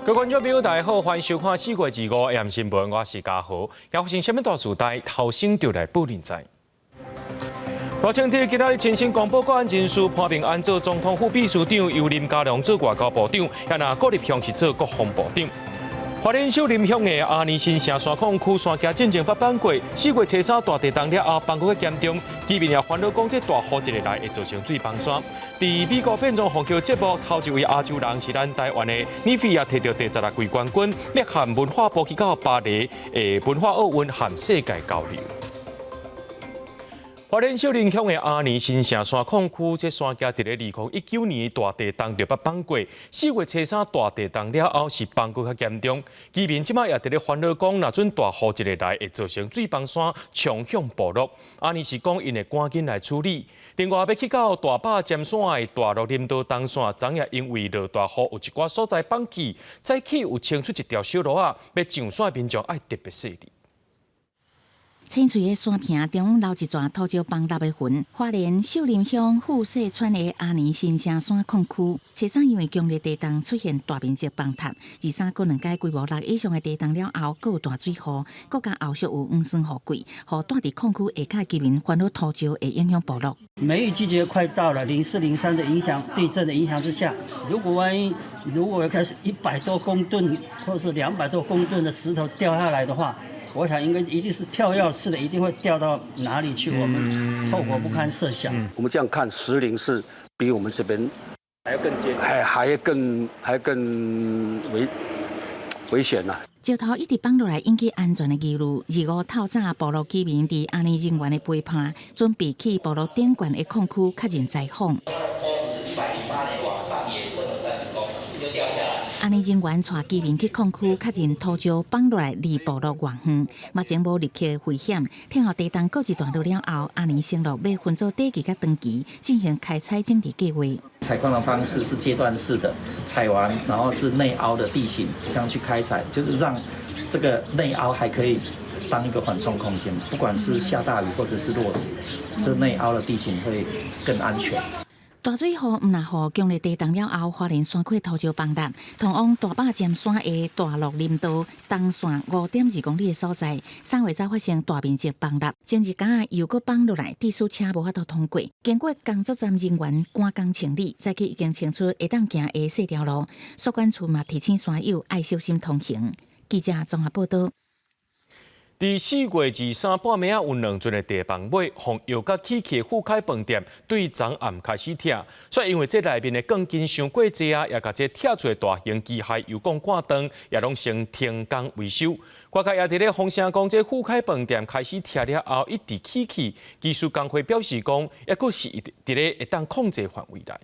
各位觀眾朋友，大家好，歡迎收看四月25 AM 新聞，我是嘉豪。𪜶發生啥物大事代，頭先就來報恁知。賴清德今仔日親身公布國安人事，潘孟安做總統府秘書長，由林佳龍做外交部長，啊若郭立雄是做國防部長。花蓮秀林鄉的阿年新城山礦區山崎進前捌放過，4月初三大地動了後，崩閣較嚴重，居民也煩惱講，這大雨一下來會造成水崩山。佇美國變裝鳳橋節目，頭一位亞洲人是咱台灣的尼菲也提著第16季冠軍，力撼文化部去到巴黎的文化奧運和世界交流。花蓮秀林鄉的阿年新城山礦區，這山崎佇咧2019年大地動就捌放過，4月初三大地動了後是崩閣較嚴重，居民這擺也佇咧煩惱講，若準大雨一下來會造成水崩山，衝向部落。阿年是講𪜶會趕緊來處理。另外，欲去到大霸尖山的大陸林道東線，昨夜因為落大雨，有一寡所在崩去，早起有清出一條小路仔，欲上山的民眾愛特別細膩。青翠的山坪中留一逝土石崩塌的痕。花蓮秀林鄉富勢村的阿年新城山礦區，初三因為強烈地動出現大面積崩塌，23閣兩擺規模6以上的地動了後，閣有大水雨，閣加後續有黃酸雨季，予蹛佇礦區下跤居民煩惱土石會影響部落。梅雨季節快到了，04、03的影響，地震的影響之下，如果萬一如果開始100多公噸或是200多公噸的石頭掉下來的話，我想應該一定是跳躍式的，一定會掉到哪裡去，我們後果不堪設想。我們這樣看，石林是比我們這邊還要更接近，還更危險吶。石頭一直崩落來，引起安全的疑慮。25透早，部落居民佇阿年人員的陪伴，準備去部落頂懸的礦區確認災況。往上延伸了30公尺，就掉下來。阿年人員帶居民去礦區確認土石崩落來離部落偌遠，目前無入去的危險。聽候地動告一段落了後，阿年承諾欲分做短期佮長期進行開採整治計劃。採礦的方式是階段式的，採完然後是內凹的地形，這樣去開採，就是讓這個內凹還可以當一個緩衝空間，不管是下大雨或者是落石，這內凹的地形會更安全。大水雨毋但予強烈地動了後，花蓮山區土石崩塌，通往大霸尖山的大陸林道東線5.2公里的所在，3月才發生大面積崩塌，前日間又閣崩落來，致使車無法度通過。經過工作站人員趕工清理，早起已經清出會當行的細條路。宿管處嘛提醒山友愛小心通行。記者綜合報道。佇4月23半暝仔有兩陣的地崩尾，予搖甲起去的富凱飯店對昨暗開始拆，煞因為這內面的鋼筋傷過濟啊，也共這拆出的大型機械油管掛斷，也攏先停工維修。外界也佇咧風聲講，這富凱飯店開始拆了後，一直起去，技師工會表示講，猶閣是佇咧會當控制範圍內。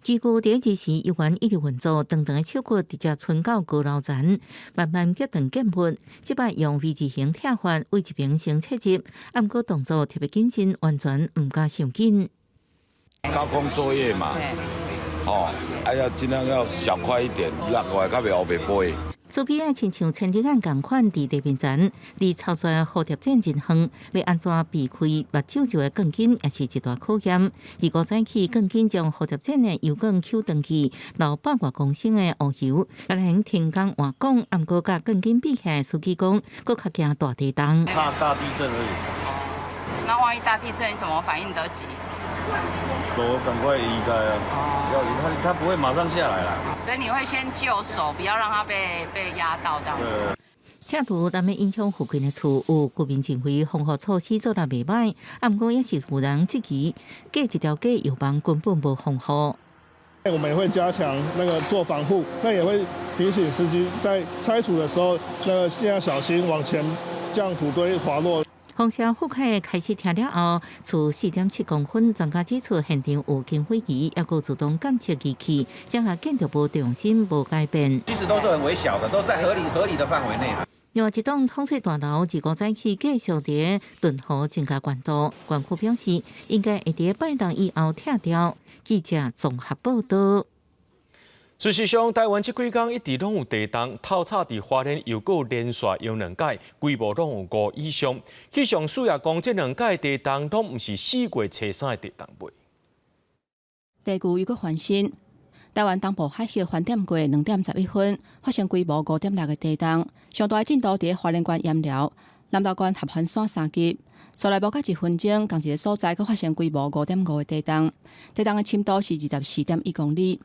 機具佇這時猶原一直運作，長長的手骨直接伸到高樓層，慢慢截斷建物。這擺用 V 字形拆法，對一邊先切入，毋過動作特別謹慎，完全毋敢傷緊。高空作業嘛，哦，哎呀，盡量要小塊一點，落來較袂烏白飛。司機愛親像千里眼仝款佇地面層，離操作蝴蝶剪真遠，欲按怎避開目睭上的鋼筋，也是一大考驗。25早起，鋼筋將蝴蝶剪的油管搝斷去，流100外公升的烏油，當然停工換管，毋過共鋼筋比起來，司機講，閣較驚大地動。怕大地震而已。那萬一大地震，你怎麼反應得及？手趕快移開啊！要他不會馬上下來啦。所以你會先救手，不要讓他被壓到這樣子。拆除難免影響附近的厝，有居民認為防護措施做得袂䆀，毋過也是有人質疑，隔一條街藥房根本無防護。我們也會加強那個做防護，那也會提醒司機在拆除的時候，那個盡量小心往前，這樣土堆滑落。風聲富凱開始拆了後，厝4.7公分。專家指出，現場有警匪儀，抑閣自動監測儀器，整個建築物重心無改變。其實都是很微小的，都是在合理的範圍內。另外一棟統帥大樓25早起繼續佇頓河增加懸度，縣府表示應該會佇拜六以後拆掉。記者綜合報道。事實上，台灣這幾工一直攏有地動，透早佇花蓮又閣連續搖兩擺，規模攏有5以上。氣象署也講，這兩擺地動攏毋是4月初三的地動尾。地球又閣翻身，台灣東部海域翻點過2點11分發生規模5.6的地動，上大的震度佇花蓮縣鹽寮、南投縣合歡山3級。煞來無夠一分鐘，仝一个所在閣發生規模5.5的地動，地動的深度是24.1公里。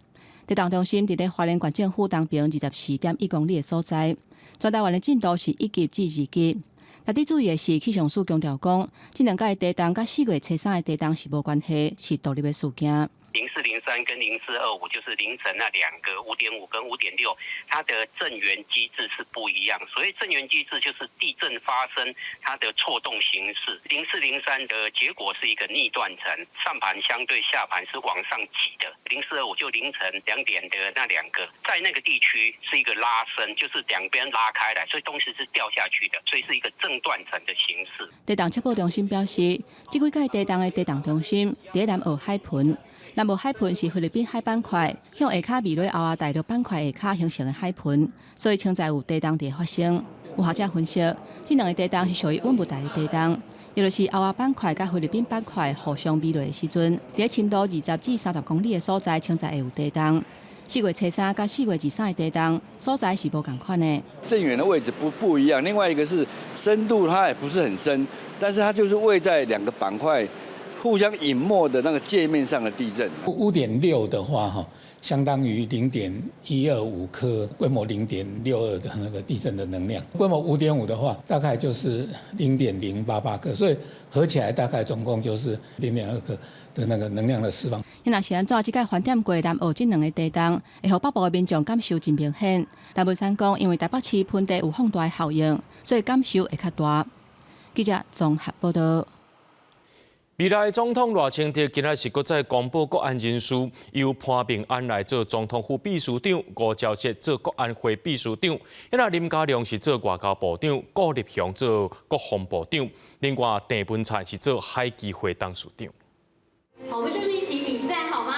地動中心佇咧花蓮縣政府東邊24.1公里的所在，全台灣的震度是1級至2級。值得注意的是，氣象署強調講，這兩擺的地動佮4月初3的地動是無關係，是獨立的事件。 0403跟0425就是凌晨那兩個5.5跟5.6，它的震源機制是不一樣。所謂震源機制，就是地震發生它的錯動形式。0403的結果是一個逆斷層，上盤相對下盤是往上擠的。0425就凌晨2點的那兩個，在那個地區是一個拉伸，就是兩邊拉開來，所以東西是掉下去的，所以是一個正斷層的形式。地動測報中心表示，這幾擺地動的地動中心佇南澳海盆。南澳海盆是菲律賓海板塊向下跤未落歐亞大陸板塊下跤形成的海盆，所以潛在有地動佇發生。有學者分析，這兩个地動是屬於穩物帶的地動，也就是歐亞板塊佮菲律賓板塊互相糜落的時陣，佇深度20至30公里的所在，潛在會有地動。4月初3佮4月23的地動所在是無仝款的。震源的位置不一樣，另外一個是深度，它也不是很深，但是它就是位在兩個板塊互相隱沒的那個界面上的地震。5.6的話，哈，相當於0.125顆，規模0.62的那個地震的能量。規模5.5的話，大概就是0.088克，所以合起來大概總共就是0.2克的那個能量的釋放。若是按怎，這擺翻點過南澳這兩个地動，會予北部的民眾感受真明顯。陳文山講，因為台北市盆地有放大效應，所以感受會較大。記者綜合報道。未來總統賴清德今仔是閣再公布國安人事，由潘孟安來做總統府秘書長，吳釗燮做國安會秘書長，那林佳龍是做外交部長，顧立雄做國防部長，另外鄭文燦是做海基會董事長。好，我們就是一起比讚好嗎？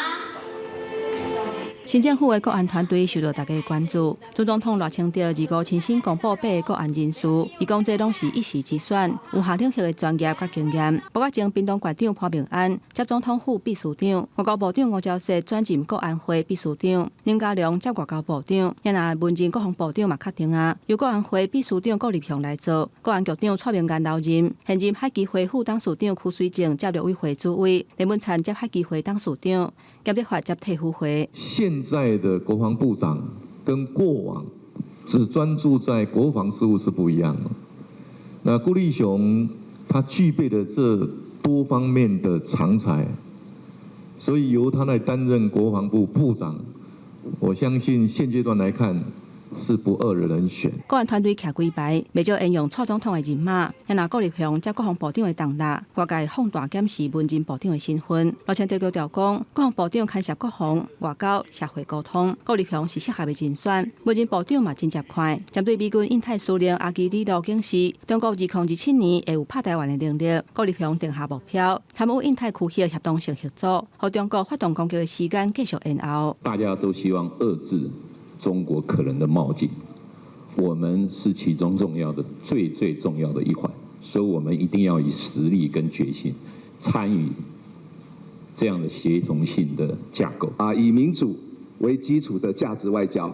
新政府的國安團隊受到大家的關注。前總統賴清德25親身公布八个國安人事，伊講這攏是一時之選，有下領域的專業佮經驗。包括前屏東縣長潘孟安接總統府秘書長，外交部長吳釗燮轉任國安會秘書長，林佳龍接外交部長，也若文任國防部長嘛確定啊，由國安會秘書長顧立雄來做，國安局長蔡明彥留任，現任海基會副董事長柯水正接陸委會主委，林文燦接海基會董事長，兼立法接退輔會。現在的國防部長跟過往只專注在國防事務是不一樣的。那顧立雄他具備的這多方面的長才，所以由他來擔任國防部部長，我相信現階段來看是不二的人選。國安團隊徛幾排，袂少沿用蔡總統的人馬。若顧立雄接國防部長的重擔，外界放大檢視文任部長的身份。賴清德強調講，國防部長牽涉國防、外交、社會溝通，顧立雄是適合的人選。文任部長嘛真接看。針對美軍印太司令阿基里諾警示，中國2027年會有拍台灣的能力，顧立雄定下目標，參與印太區域協同性合作，予中國發動攻擊的時間繼續延後。大家都希望遏制中國可能的冒進，我們是其中重要的、最最重要的一環，所以我們一定要以實力跟決心參與這樣的協同性的架構。以民主為基礎的價值外交，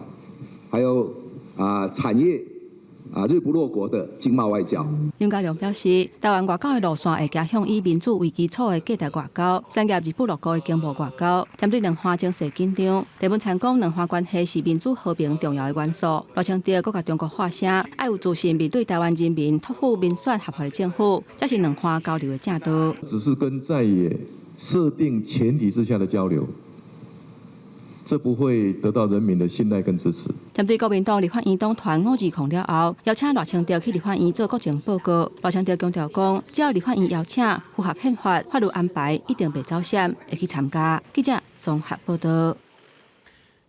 還有產業日不落國的經貿外交。林佳龍表示，台灣外交的路線會走向以民主為基礎的價值外交，產業日不落國的經貿外交。針對兩岸情勢緊張，鄭文燦講，兩岸關係是民主和平重要的元素。賴清德閣共中國發聲，愛有自信面對台灣人民託付民選合法的政府，才是兩岸交流的正道。只是跟在野設定前提之下的交流，這不會得到人民的信賴跟支持。針對國民黨立法院黨團5-2-0了後，邀請賴清德去立法院做國情報告。賴清德強調講，只要立法院邀請，符合憲法、法律安排，一定袂走閃，會去參加。記者綜合報道。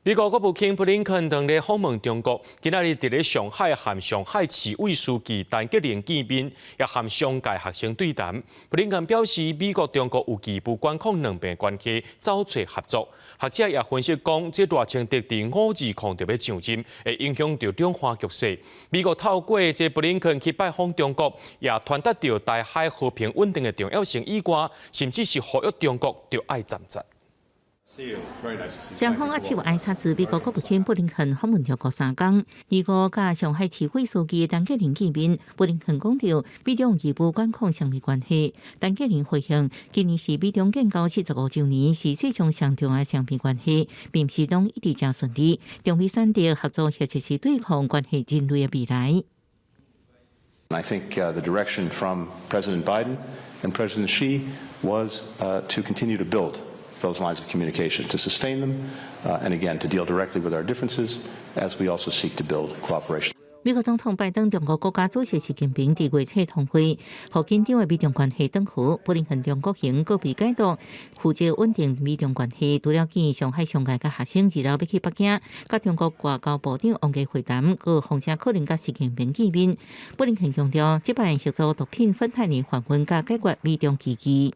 美國國務卿布林肯當咧訪問中國，今仔日佇咧上海和上海市委書記陳吉寧見面，也和商界學生對談。布林肯表示，美國中國有義務管控兩邊關係，走揣合作。學者也分析講，這賴清德佇5-2-0就欲上任，會影響著兩岸局勢。美國透過這布林肯去拜訪中國，也傳達著台海和平穩定的重要性以外，甚至是呼籲中國著愛站站。雙方握手挨拶自美國國務卿布林肯訪問中國3工，25佮上海市委書記陳吉寧見面，布林肯講著美中義務管控雙邊關係。陳吉寧回應，今年是美中建交45週年，是世上上重要的雙邊關係，並毋是攏一直誠順利。中美選擇合作或者是對抗關係人類的未來。 I think the direction from President Biden and President Xi was to continue to build those lines of communication, to sustain them, and again, to deal directly with our differences as we also seek to build cooperation. 美國總統拜登、中國國家主席習近平佇月初通話，予緊張的美中關係轉好。布林肯中國行閣被解讀，負責穩定美中關係。除了見上海商界佮學生，二六欲去北京，佮中國外交部長王毅會談，閣風聲可能佮習近平見面。布林肯強調，這擺協助毒品芬太尼販運佮解決美中危機。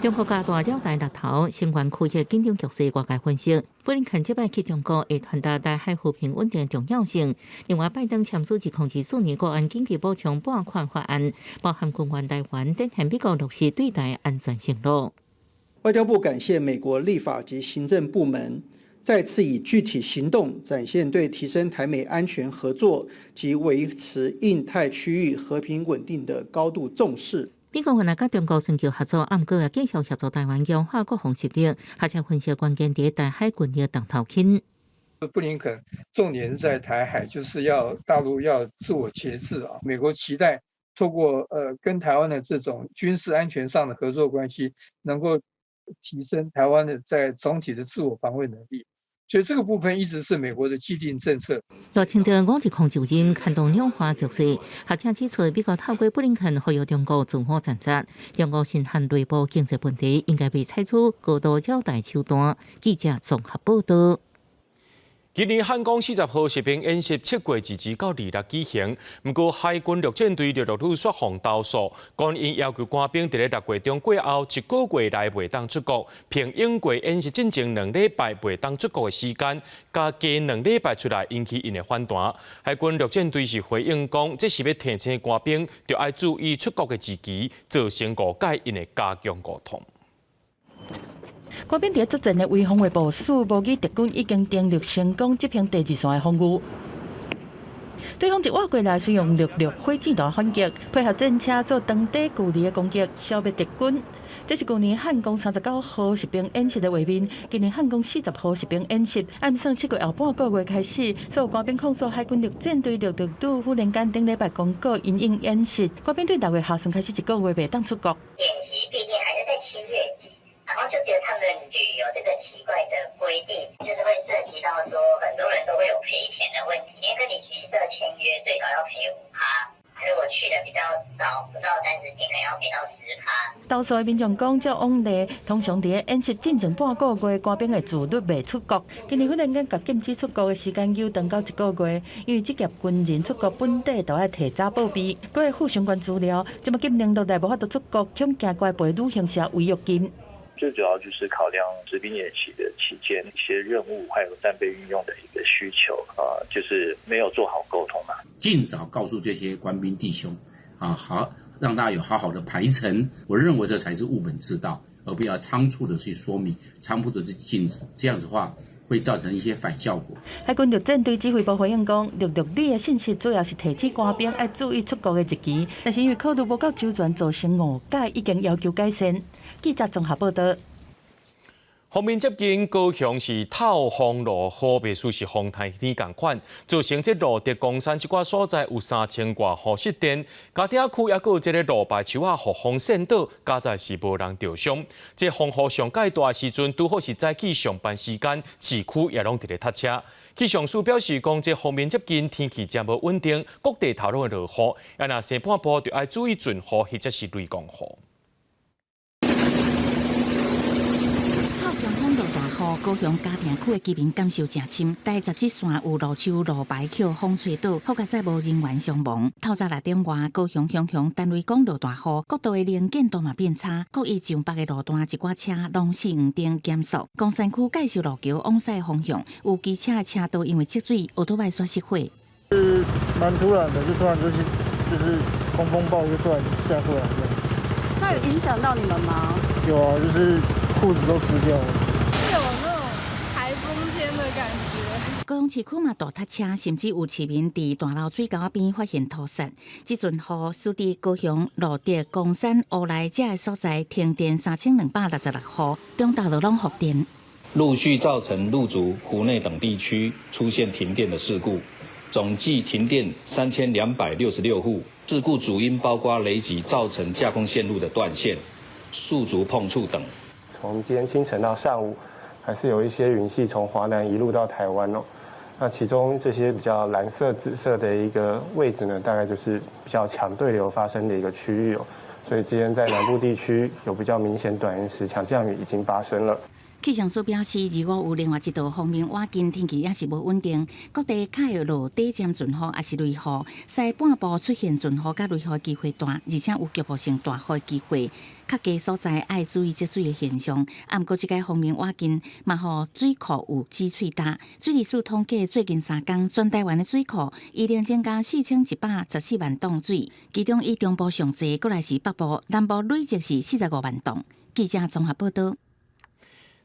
中國加大繞台獵頭，聲援區域緊張局勢，外界分析，布林肯這擺去中國會傳達台海和平穩定重要性。另外，拜登簽署2024年國安緊急補充撥款法案，包含軍援台灣，展現美國落實對台安全承諾。外交部感謝美國立法及行政部門再次以具體行動展現對提升台美安全合作及維持印太區域和平穩定的高度重視。美國原來佮中國尋求合作，毋過也繼續協助台灣強化國防實力。學者分析關鍵佇台海軍力當頭輕。布林肯重點在台海，就是要大陸要自我節制啊。美國期待透過跟台灣的這種軍事安全上的合作關係，能夠提升台灣的在總體的自我防衛能力。所以這個部分一直是美國的既定政策。賴清德五日空就任，牽動兩岸局勢。學者指出，美國透過布林肯呼籲中國自我懲罰，中國深陷內部經濟問題，應該袂採取過度擾台手段。記者綜合報道。今年漢光40號實兵演習7月22到26舉行，毋過海軍陸戰隊陸陸續續予投訴，講𪜶要求官兵佇咧6月中過後一個月內袂當出國，憑應過演習進前2禮拜袂當出國的時間，加加2禮拜出來引起𪜶的反彈。海軍陸戰隊是回應講，這是欲提醒官兵，著愛注意出國的時期，造成誤解，𪜶會加強溝通。官兵佇作戰的圍防衛部署，模擬敵軍已經登陸成功執行第二線的防禦。對方一倚過來，使用陸陸火箭彈反擊，配合戰車做長短距離的攻擊，消滅敵軍。這是舊年漢光39號實兵演習的畫面。今年漢光40號實兵演習，按算7月後半個月開始，所有官兵控訴海軍陸戰隊陸陸隊忽然間頂禮拜公告因應演習，官兵對6月下旬開始一個月袂當出國。演習畢竟還是在7月底。然後就覺得他們旅遊這個奇怪的規定，就是會涉及到說很多人都會有賠錢的問題，因為跟旅行社簽約最高要賠5%，如果去的比較早，不到30天，可能要賠到10%。投訴的民眾講，照往例，通常佇演習進前半個月，官兵會自律袂出國。今年忽然間共禁止出國的時間延長到一個月，因為職業軍人出國本底就愛提早報備，閣會附相關資料，這馬禁令落來無法度出國，恐驚會賠旅行社違約金。最主要就是考量實兵演習的期間一些任務，還有戰備運用的一個需求，啊，就是沒有做好溝通嘛。盡早告訴這些官兵弟兄，啊，好，讓大家有好好的排程。我認為這才是務本之道，而不要倉促的去說明，倉促的去禁止，這樣子的話會造成一些反效果。海軍陸戰隊指揮部回應講，陸陸旅的信息主要是提醒官兵愛注意出國的日期，但是因為考慮無夠周全，造成誤解，已經要求改善。記者綜合報道。鋒面接近高雄是透風落雨，袂輸是風颱天仝款，造成這蘆竹岡山這寡所在有3000外戶失電，嘉頂區猶閣有這个路牌樹仔予風扇倒，佳哉是無人著傷。這風雨上蓋大的時陣，拄好是早起上班時間，市區也攏佇咧塞車。氣象署表示講，這鋒面接近，天氣誠無穩定，各地頭攏會落雨，啊若生半晡就愛注意陣雨或者是雷公雨。強風落大雨，高雄嘉定區的居民感受誠深。台17線有路樹路牌予風吹倒，好佳哉無人員傷亡。透早6點外，高雄雄雄單位講落大雨，國道的能見度嘛變差，國一上北的路段一寡車攏死黃燈減速。岡山區介壽路橋往西方向有機車的車道因為積水，歐多擺煞失火。是蠻突然的，就突然就是狂風暴就突然下過來這樣。那有影響到你們嗎？有啊，就是褲子都濕掉了。高雄市區嘛大塞車，甚至有市民佇大樓水溝仔邊發現土石。這陣雨使得高雄、蘆竹、岡山、烏來這个所在停電3266戶，中晝就攏復電。陸續造成路竹、湖內等地區出現停電的事故，總計停電3266戶。事故主因包括雷擊造成架空線路的斷線、樹竹碰觸等。從今天清晨到上午，還是有一些雲系從華南一路到台灣哦。那其中這些比較藍色、紫色的一個位置呢，大概就是比較強對流發生的一個區域哦。所以今天在南部地區有比較明顯短延時強降雨已經發生了。氣象署表示，如果有另外一道鋒面倚近，天氣也是無穩定，各地較會落短暫陣雨，抑是雷雨，西半部出現陣雨佮雷雨機會大，而且有局部性大雨機會。較低所在愛注意積水的現象。啊，毋過這个鋒面倚近，嘛予水庫有積水焦。水利署統計最近3工，全台灣的水庫已經增加4114萬噸水，其中以中部上濟，閣來是北部，南部累積是45萬噸。記者綜合報導。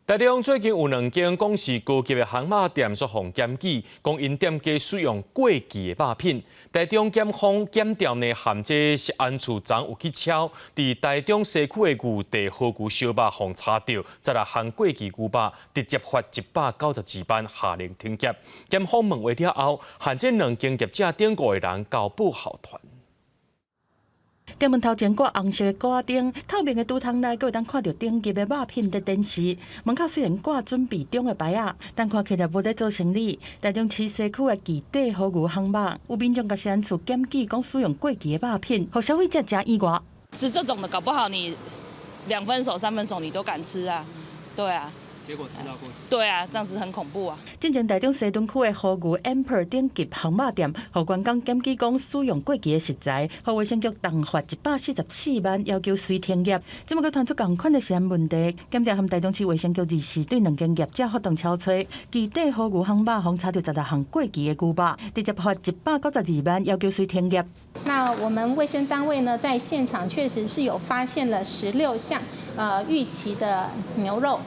台中最近有兩間講是高級的烘肉店，煞予檢舉，講𪜶店家使用過期的肉品。台中檢方檢調呢，含這食安處昨有去抄，佇台中西區的牛地和牛燒肉，予查著16項過期牛肉，直接罰192萬，下令停業。檢方問話了後，函這兩間業者頂五個人交保候傳。店門頭前掛紅色的掛燈，透明的櫥窗內，閣會當看著頂級的肉品佇展示。門口雖然掛準備中的牌仔，但看起來無咧做生意。台中市西區的基地和牛烘肉，有民眾共食安處檢舉，講使用過期的肉品，予消費者誠意外。吃這種的，搞不好你兩分熟、三分熟，你都敢吃啊？對啊。結果吃到過期。對啊，這樣子很恐怖啊！進前台中西屯區的和牛 Emperor 頂級烘肉店，予員工檢舉講使用過期的食材，予衛生局重罰144萬，要求隨停業。這馬閣傳出仝款的食安問題，檢調和台中市衛生局二時對兩間業者發動抄查，基地和牛烘肉予查著16項過期的牛肉，直接罰192萬，要求隨停業。那我們衛生單位呢，在現場確實是有發現了16項逾期的牛肉。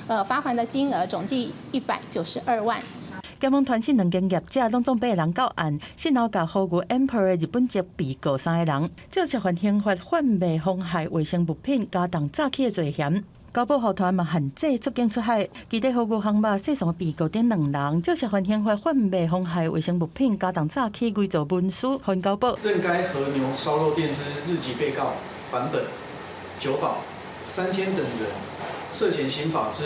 罰鍰的金額總計192萬。檢方傳訊兩間業者，攏總八个人到案，先後共和牛 Emperor 的日本籍被告三个人，這涉犯刑法販賣妨害衛生物品、加重詐欺的罪嫌。交保候傳嘛限制出境出海，基地和牛烘肉訴訟被告頂兩人，這涉犯刑法販賣妨害衛生物品、加重詐欺偽造文書，予交保。認該和牛燒肉店之日籍被告坂本、久保、三天等人涉嫌刑法之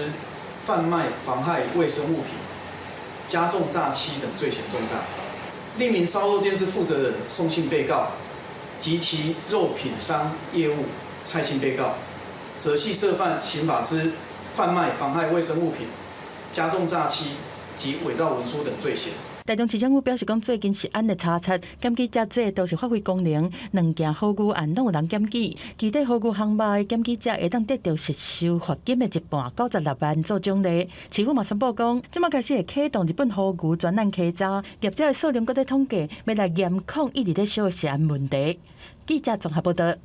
販賣妨害衛生物品、加重詐欺等罪嫌重大。另名燒肉店之負責人宋姓被告及其肉品商業務蔡姓被告，則係涉犯刑法之販賣妨害衛生物品、加重詐欺及偽造文書等罪嫌。台中市政府表示，講最近食安的查冊，檢舉遮濟都是發揮功能，兩件和牛案攏有人檢舉，基地和牛烘肉的檢舉者會當得著實收罰金的一半，96萬做獎勵。市府嘛宣布講，這馬開始會啟動日本和牛專案稽查，業者的數量閣咧統計，欲來嚴控一直咧燒的食安問題。記者綜合報導。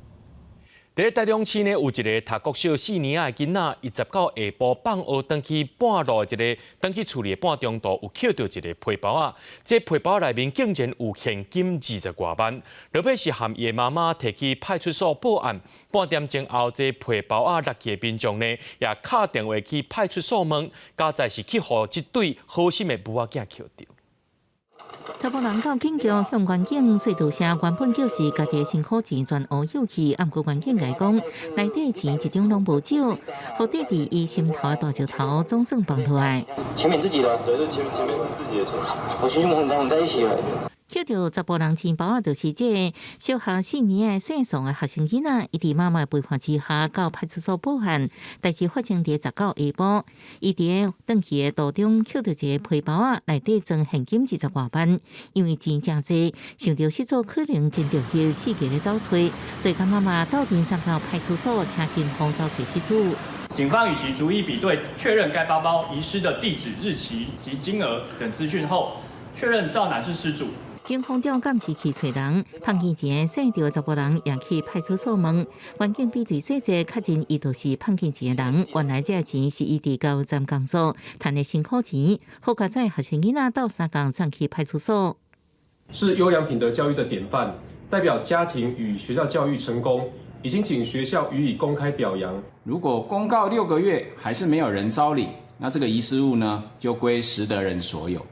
佇台中市呢，有一个讀國小4年仔的囡仔，伊19下晡放學轉去半路一个，轉去厝裡的半中途有抾著一个皮包仔，這皮包內面竟然有現金20外萬，落尾是含伊的媽媽提去派出所報案。半點鐘後，這皮包仔落去的民眾呢，也敲電話去派出所問，佳哉是去予這對好心的母仔囝抾著。查埔人到警局向員警說多聲，原本就是家己的辛苦錢全烏有去，毋過員警共講，內底錢一張攏無少，予綴佇伊心頭的大石頭總算放落來。前面自己的，對，前面是自己的錢。我兄弟們在一起了。抾著查埔人錢包仔，就是這个小學4年的姓宋的學生囡仔，伊佇媽媽陪伴之下到派出所報案。代誌發生佇19下晡，伊佇轉去的途中抾著一个皮包仔，內底裝現金20外萬。因為錢誠濟，想著失主可能真著急，四界咧走揣，所以佮媽媽鬥陣送到派出所，請警方走揣失主。警方與其逐一比對，確認該包包遺失的地址、日期及金額等資訊後，確認趙男是失主。警方調監視器揣人，捌見錢姓趙的查埔人也去派出所問，員警比對細節，確認伊就是捌見錢的人。原來這个錢是伊佇加油站工作賺的辛苦錢，好佳哉學生囡仔鬥相共送去派出所。是優良品德教育的典範，代表家庭與學校教育成功，已經請學校予以公開表揚。如果公告6個月還是沒有人招領，那這個遺失物呢就歸拾得人所有。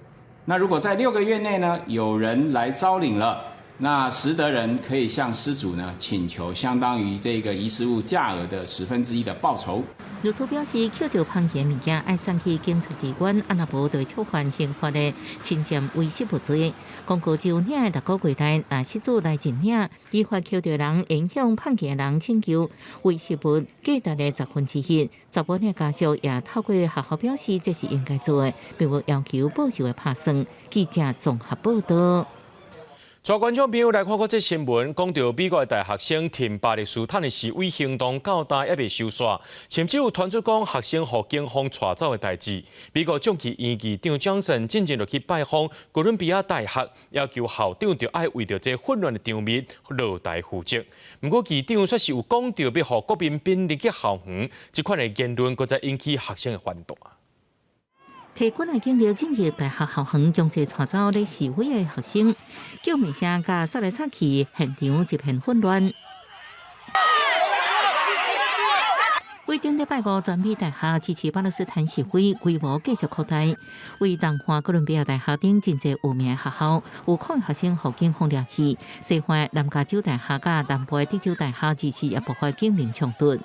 那如果在六個月內呢有人來招領了，那拾得人可以向失主呢請求相當於這個遺失物價額的1/10的報酬。律師表示，抾著捌去的物件愛送去警察機關，啊若無就會觸犯刑法的侵佔遺失物罪。公告只有領6個月內，若失主來認領，依法抾著人應向捌去的人請求遺失物價值的1/10。查某的家屬也透過學校表示，這是應該做的，並無要求報酬的拍算。記者綜合報道。帶觀眾朋友來看看這新聞，講著美國的大學生挺巴勒斯坦的示威行動到今猶未收煞，甚至有傳出講學生予警方帶走的代誌。美國眾議院議長江森進前就去拜訪哥倫比亞大學，要求校長著愛為著這混亂的場面落台負責。毋過議長煞是有講著欲予國民兵入去校園，這款的言論，閣再引起學生的反彈。提軍的警力進入大學校園，強制帶走咧示威的學生，叫罵聲佮殺來殺去，現場一片混亂。規頂禮拜五，全美大學支持巴勒斯坦示威規模繼續擴大。位東岸哥倫比亞大學等真濟有名學校，有抗議學生予警方掠去。西岸南加州大學佮南部的德州大學，這時也爆發警民衝突。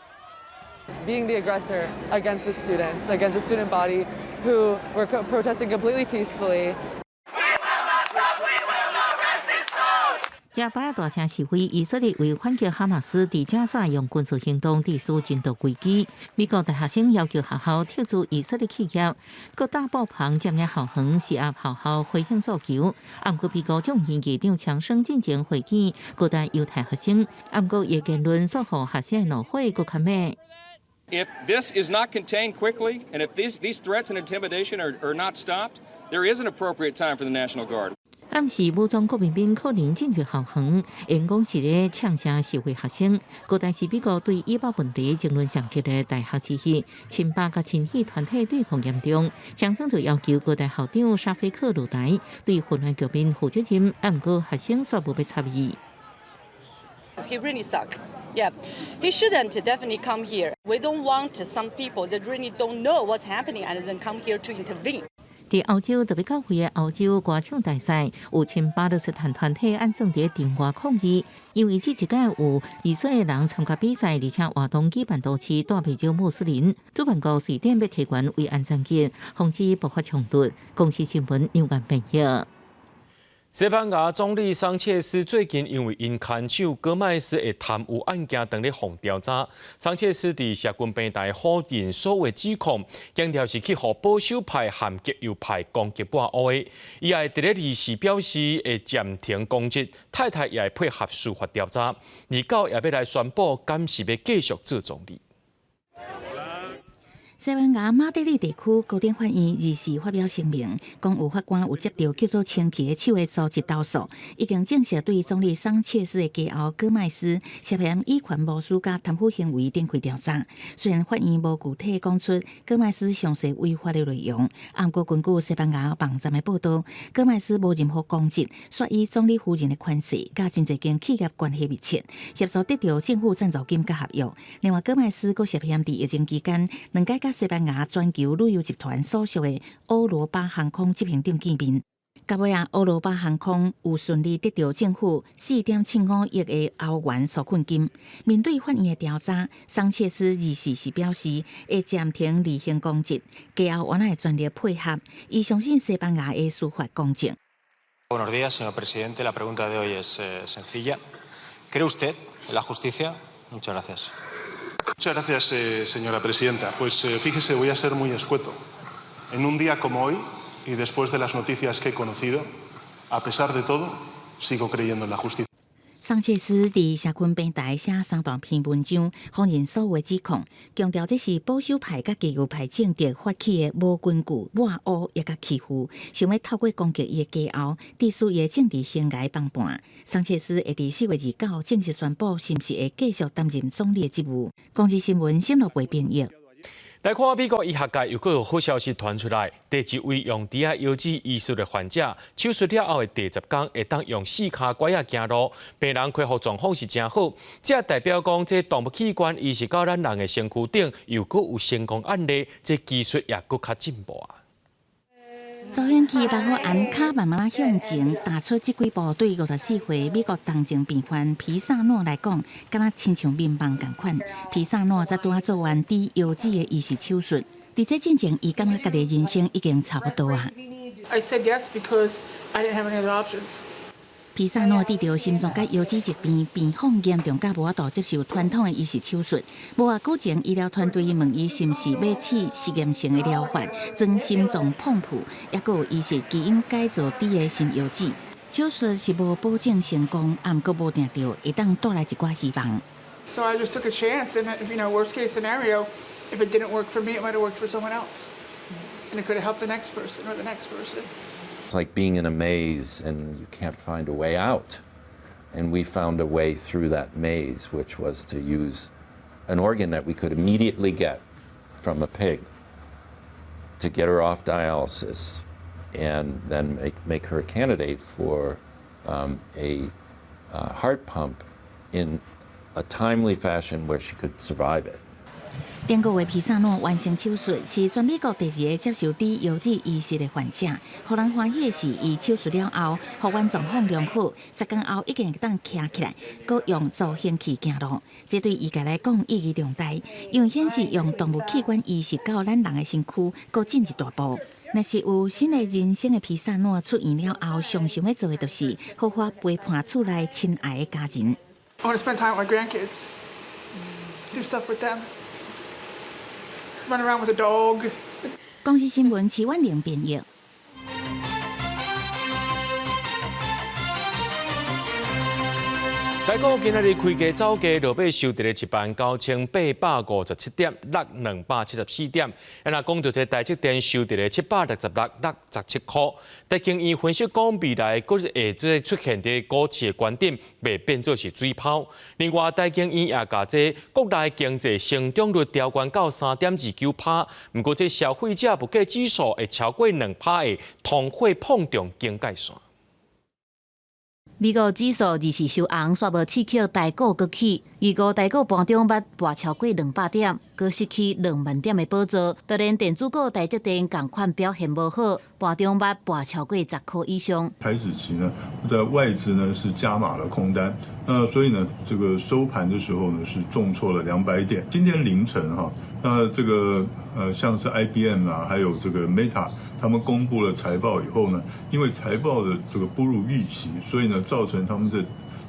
Being the aggressor against its students, against a student body who were protesting completely peacefully. 加巴大聲示威，以色列為反擊哈馬斯佇加沙用軍事行動致使人道危機。美國大學生要求學校撤資以色列企業，閣搭布棚佔領校園，施壓學校回應訴求。毋過美國眾議院議長強生進前會見高大猶太學生，毋過伊言論煞予學生怒火閣較猛。 If this is not contained quickly, and if these threats and intimidation are not stopped, there is an appropriate time for the National Guard. 暗示武裝國民兵可能進入校園，演講時咧嗆聲示威學生。高大是美國對以巴問題爭論上激烈大學之一，親巴佮親以團體對抗嚴重。強生就要求高大校長沙菲克落台，對混亂局面負責任。毋過學生煞無欲插伊。 He really suck. Yeah, he shouldn't definitely come here. We don't want some people that really don't know what's happening and then come here to intervene. 佇歐洲特別教會的歐洲歌唱大賽，有親巴勒斯坦團體按算佇場外抗議，因為這一屆有以色列人參加比賽，而且活動舉辦都市帶袂少穆斯林。主辦國瑞典欲提懸維安層級，防止爆發衝突。公視新聞楊元編譯。西班牙總理桑切斯最近因為𪜶牽手戈麥斯的貪污案件當咧予調查。桑切斯佇社群平台否認所有指控，強調是去予保守派和極右派攻擊抹烏的。伊也佇咧二四表示會暫停公職，太太也會配合司法調查。29也欲來宣布，敢是欲繼續做總理。西班牙馬德里地區高等法院24發表聲明，講有法官有接著叫做清氣的手的組織投訴，已經正式對總理桑切斯的家後戈麥斯涉嫌以權謀私佮貪腐行為展開調查。雖然法院無具體講出戈麥斯詳細違法的內容，毋過根據西班牙網站的報道，戈麥斯無任何公職，煞以總理夫人的權勢，佮真濟間企業關係密切，協助得著政府贊助金佮合約。另外，戈麥斯閣涉嫌佇疫情期間兩擺佮西班牙全球旅遊集團所屬的歐羅巴航空執行長見面，到尾啊，歐羅巴航空有順利得著政府4.75億的歐元紓困金。面對法院的調查，桑切斯24時表示會暫停履行公職，家後原來會全力配合，伊相信西班牙的司法公正。 Buenos días, señor presidente. La pregunta de hoy es sencilla. ¿Cree usted en la justicia? Muchas gracias. Muchas gracias, señora presidenta. Pues fíjese, voy a ser muy escueto. En un día como hoy, y después de las noticias que he conocido, a pesar de todo, sigo creyendo en la justicia. 桑切斯佇社群平台寫三大篇文章，否認所有指控，強調這是保守派佮極右派政敵發起的無根據抹烏抑佮欺負，想欲透過攻擊伊的家後，致使伊的政治生涯崩盤。桑切斯會佇4月29正式宣布，是毋是會繼續擔任總理的職務。公視新聞，沈樂培編譯。來看美國醫學界又閣有好消息傳出來，第一位用豬仔腰子移植的患者，手術了後的第十工會當用四跤拐仔行路，病人恢復狀況是誠好，這代表講這動物器官移植到咱人的身軀頂，又閣有成功案例，這技術也閣較進步啊。助行器老虎按跤慢慢向前踏出這幾步，對54歲美國重症病患皮薩諾來講，敢若親像眠夢仝款。皮薩諾才拄仔做完豬腰子的移植手術，佇這進前，伊感覺家己人生已經差不多啊。 I said yes because I didn't have any other options. 皮薩諾得著心臟佮腰子疾病，病況嚴重到無法度接受傳統的移植手術。無偌久前，醫療團隊問伊是毋是欲試實驗性的療法，裝心臟泵浦，抑閣有移植基因改造豬的新腰子。手術是無保證成功，啊，毋過無定著會當帶來一寡希望。 So I just took a chance, and worst case scenario, if it didn't work for me, it might have worked for someone else, and it could have helped the next person or the next person. It's like being in a maze and you can't find a way out. And we found a way through that maze, which was to use an organ that we could immediately get from a pig to get her off dialysis and then make her a candidate for a heart pump in a timely fashion where she could survive it. 頂個月皮薩諾完成手術，是全美國第二個接受豬腰子移植的患者。予人歡喜的是，伊手術了後，復原狀況良好，10工後已經會當徛起來，閣用助行器行路。這對醫界來講意義重大，因為顯示用動物器官移植到咱人的身軀，閣進一大步。若是有新的人生的皮薩諾出院了後，上想欲做的就是好好陪伴厝內親愛的家人。 I want to spend time with my grandkids, do stuff with them. Run around with a dog. 公視新聞，徐婉玲編譯。台股今仔日開低走低，落尾收佇咧19,857點，落274點。啊，若講著這台積電收佇咧766，落17箍。台經院分析講，未來閣會這出現佇股市的觀點，袂變做是水泡。另外，台經院也共這國內經濟成長率調懸到3.29%，毋過這消費者物價指數會超過2%的通貨膨脹警戒線。美國指數二四收紅，煞無刺激台股閣起。25台股盤中捌跋超過200點，閣失去2萬點的寶座。就連電子股台積電仝款表現無好，盤中捌跋超過10箍以上。台指期呢，在外資呢是加碼了空單，那所以呢，這個收盤的時候呢是重挫了200點。今天凌晨哈，那這個像是 IBM 啊，還有這個 Meta。他們公布了財報以後呢，因為財報的這個不如預期，所以呢，造成他們的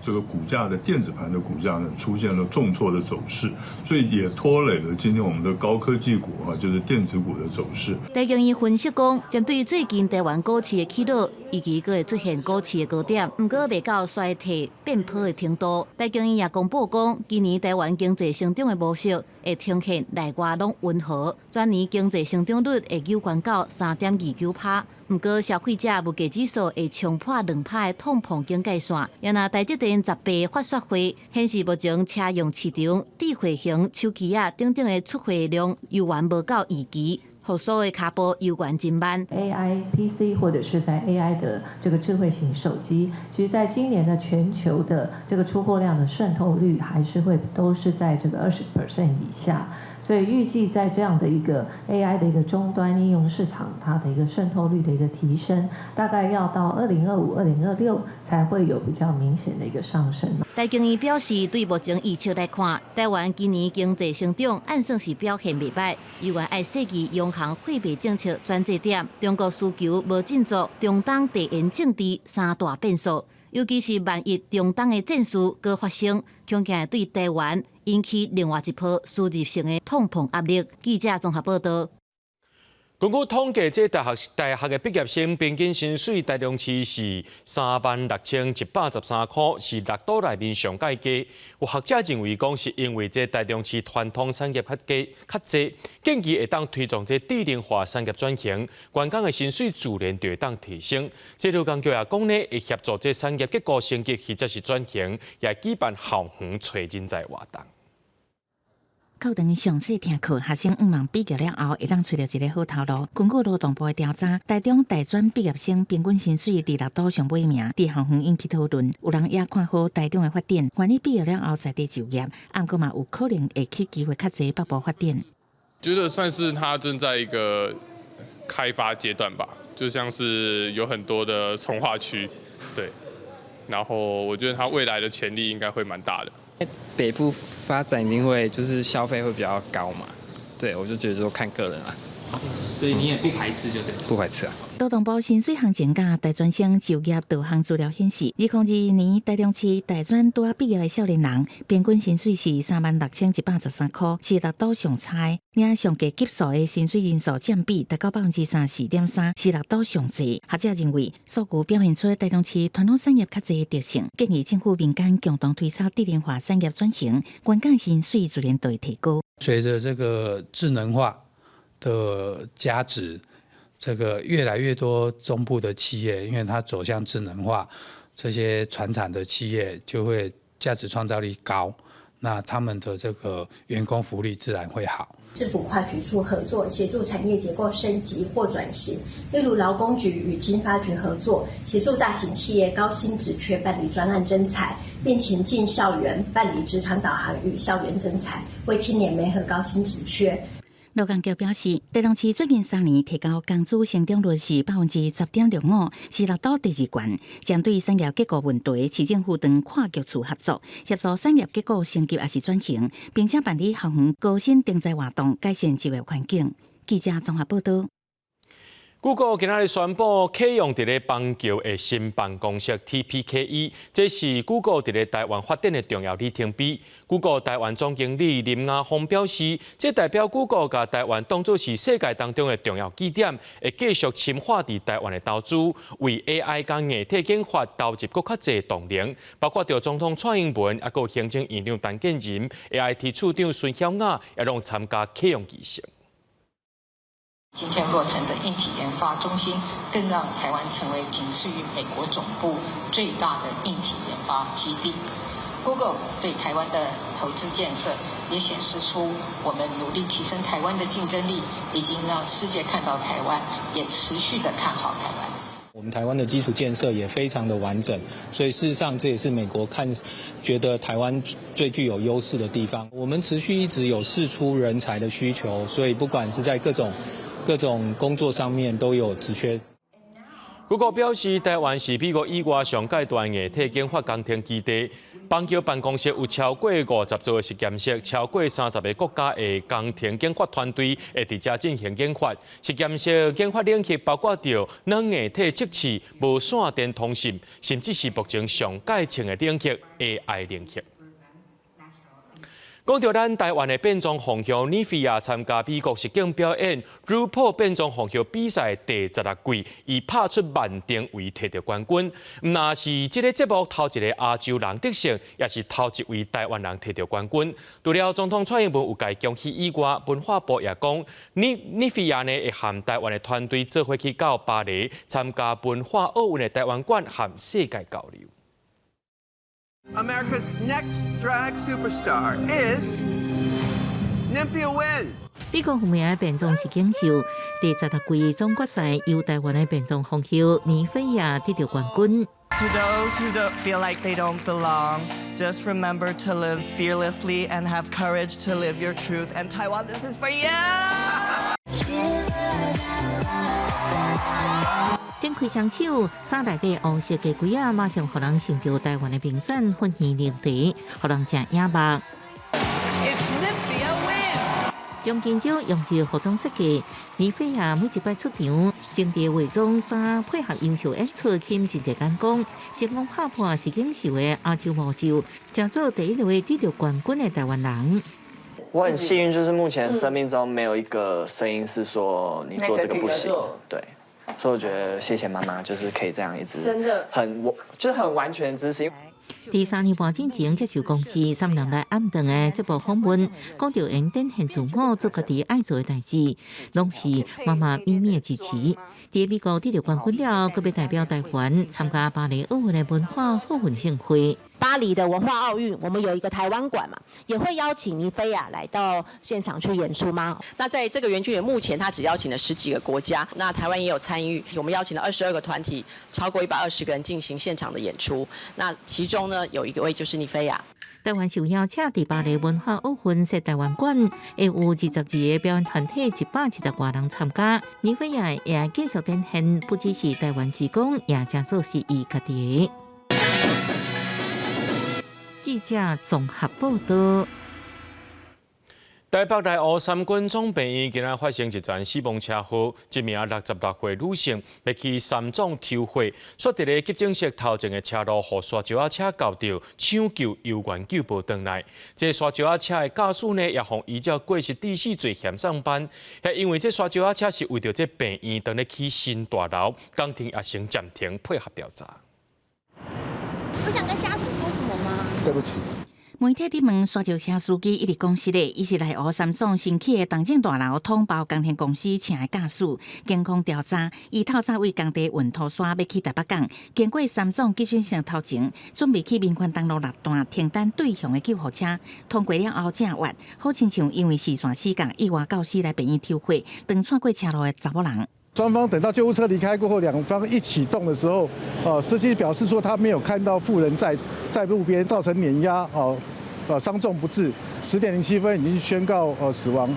這個股價的電子盤的股價呢出現了重挫的走勢，所以也拖累了今天我們的高科技股啊，就是電子股的走勢。台經院分析講，針對最近台灣股市的起落，預期閣會出現股市的高點，毋過袂到衰退變破的程度。台經院也公布講，今年台灣經濟成長的模式會呈現內外攏溫和，全年經濟成長率會扭懸到3.29%。毋過消費者物價指數會衝破2%的通膨警戒線。也若台積電18發說會顯示，目前車用市場、智慧型手機仔等等的出貨量猶原無夠預期。復甦的跤步猶原真慢。 AI PC 或者是在 AI 的這個智慧型手機，其實在今年的全球的這個出貨量的滲透率還是會都是在這個20% 以下，所以預計在這樣的一個 AI 的一個終端應用市場，它的一個滲透率的一個提升，大概要到2025、2026才會有比較明顯的一個上升。台經院表示，對目前預測來看，台灣今年經濟成長按算是表現袂䆀，猶原愛細緻央行貨幣政策轉折點，中國需求無振作，中東地緣政治三大變數，尤其是萬一中東的戰事閣發生，恐驚會對台灣引起另外一波輸入性的通膨壓力。記者綜合報道。根據統計，這大學的畢業生平均薪水，台中市是36,113塊，是六都內面上蓋低。有學者認為講，是因為這台中市傳統產業較低較濟，建議會當推動這智能化產業轉型，員工的薪水自然就會當提升。這勞工局也講呢，會協助這產業結構升級或者是轉型，也舉辦校園揣人才活動。課堂詳細聽課，學生向望畢業了後會當揣著一个好頭路。根據勞動部的調查，台中大專畢業生平均薪水佇六都上尾名，佇校園引起討論。有人也看好台中的發展，願意畢業了後在地就業，毋過嘛有可能會去機會較濟北部發展。覺得算是它正在一個開發階段吧，就像是有很多的重劃區，對。然後我覺得它未來的潛力應該會蠻大的。北部發展一定會就是消費會比較高嘛，對，我就覺得說看個人啊。所以你也不排斥就對。不排斥啊。勞動部薪水行情佮大專生就業導航資料顯示，2022年台中市大專拄仔畢業的少年人，平均薪水是36,113塊，是六都上差的。領上低級數的薪水人數佔比達到34.3%，是六都上濟。學者認為，數據表現出台中市傳統產業較濟的特性，建議政府民間共同推動智能化產業轉型，員工薪水自然就會提高。隨着這個智能化的加持，這個越來越多中部的企業，因為它走向智能化，這些傳產的企業就會價值創造力高，那他們的這個員工福利自然會好。政府跨局處合作，協助產業結構升級或轉型，例如勞工局與經發局合作，協助大型企業高薪職缺辦理專案徵才，並前進校園辦理職場導航與校園徵才，為青年媒合高薪職缺。勞工局表示，台中市最近3年提高工資成長率是10.65%，是六都第二懸。針對產業結構問題，市政府正跨局處合作，協助產業結構升級抑是轉型，並且辦理校園高薪徵才活動，改善就業環境。記者綜合報道。 Google 今仔日宣布啟用佇咧板橋的新辦公室 TPKE，這是 Google 佇咧台灣發展的重要里程碑。Google 台灣總經理林亞峰表示，這代表 Google 共台灣當作是世界當中的重要據點，會繼續深化佇台灣的投資，為 AI 佮硬體研發投入閣較濟動能，包括著總統蔡英文，抑閣行政院長陳建仁、AIT 處長孫曉雅，也攏參加啟用儀式。今天落成的硬體研發中心，更讓台灣成為僅次於美國總部最大的硬體研發基地。Google 對台灣的投資建設，也顯示出我們努力提升台灣的競爭力，已經讓世界看到台灣，也持續的看好台灣。我們台灣的基礎建設也非常的完整，所以事實上這也是美國看覺得台灣最具有優勢的地方。我們持續一直有釋出人才的需求，所以不管是在各種工作上面都有職缺。 Google 表示，台灣是美國以外上蓋大硬體研發工程基地。板橋辦公室有超過50座的實驗室，超過30個國家的工程研發團隊會佇遮進行研發。實驗室研發領域包括著軟硬體測試、無線電通信，甚至是目前上蓋衝的領域 AI 領域。講著咱台灣的變裝皇后妮菲亞參加美國實境表演 RuPaul 變裝皇后比賽第16季，伊拍出萬定位摕著冠軍。毋但是這个節目頭一个亞洲人得勝，也是頭一位台灣人摕著冠軍。除了總統蔡英文有共伊恭喜以外，文化部也講，妮菲亞呢會和台灣的團隊做伙去到巴黎參加文化奧運的台灣館和世界交流。 America's next drag superstar is Nymphia Wind。美國著名的變裝實境秀第16季總決賽，由台灣的變裝皇后妮菲亞得著冠軍。 To those who don't feel like they don't belong, just remember to live fearlessly and have courage to live your truth. And Taiwan, this is for you. 展開雙手，衫內底烏色的櫃仔，馬上予人想著台灣的名山粉圓綠茶，予人誠眼目。將金蕉用於服裝設計，妮菲亞每一擺出場，精緻化妝衫配合優秀演出，吸引真濟眼光，成功拍破實境秀的亞洲魔咒，成做第一位得著冠軍的台灣人。我很幸運，就是目前生命中沒有一個聲音是說你做這個不行，對，所以我覺得謝謝媽媽，就是可以這樣一直真的很我就是很完全支持。佇3年半進前接受公視三人來暗頓的這部訪問，講著𪜶展現自我做家己愛做的代誌，攏是媽媽秘密的支持。佇美國得著冠軍了，閣欲代表台灣參加巴黎奧運的文化奧運盛會。巴黎的文化奧運，我們有一個台灣館嘛，也會邀請妮菲亞來到現場去演出嗎？那在這個園區裡，目前他只邀請了十幾個國家，那台灣也有參與，我們邀請了22個團體，超過120個人進行現場的演出。那其中呢，有一個位就是妮菲亞。台灣受邀請佇巴黎文化奧運設台灣館，會有22個表演團體，170外人參加。妮菲亞也繼續展現，不只是台灣之光，也誠做是伊家己的。記者綜合報道。台北內湖三軍總病院今仔發生一場死亡車禍，一名66歲女性欲去三總抽血，煞佇咧急診室頭前的車路，予沙石仔車轎著，搶救猶原救無轉來。這沙石仔車的駕駛呢，也予依照過失致死罪嫌送辦。也因為這沙石仔車是為著這病院當咧起新大樓，工程也先暫停配合調查。有想跟家屬說什麼嗎？對不起。媒體佇問沙石車司機一直講實的，伊是內湖三總新起的重建大樓統包工程公司請的駕駛。警方調查，伊透早為工地運土沙欲去台北港，經過三總急診室頭前，準備去民權東路六段停等對向的救護車，通過了後正月，好親像因為視線死角意外駕駛來病院抽血，當竄過車路的查某人。雙方等到救護車離開過後，兩方一啟動的時候，司機表示說他沒有看到婦人在路邊，造成碾壓，哦，傷重不治。10點07分已經宣告死亡。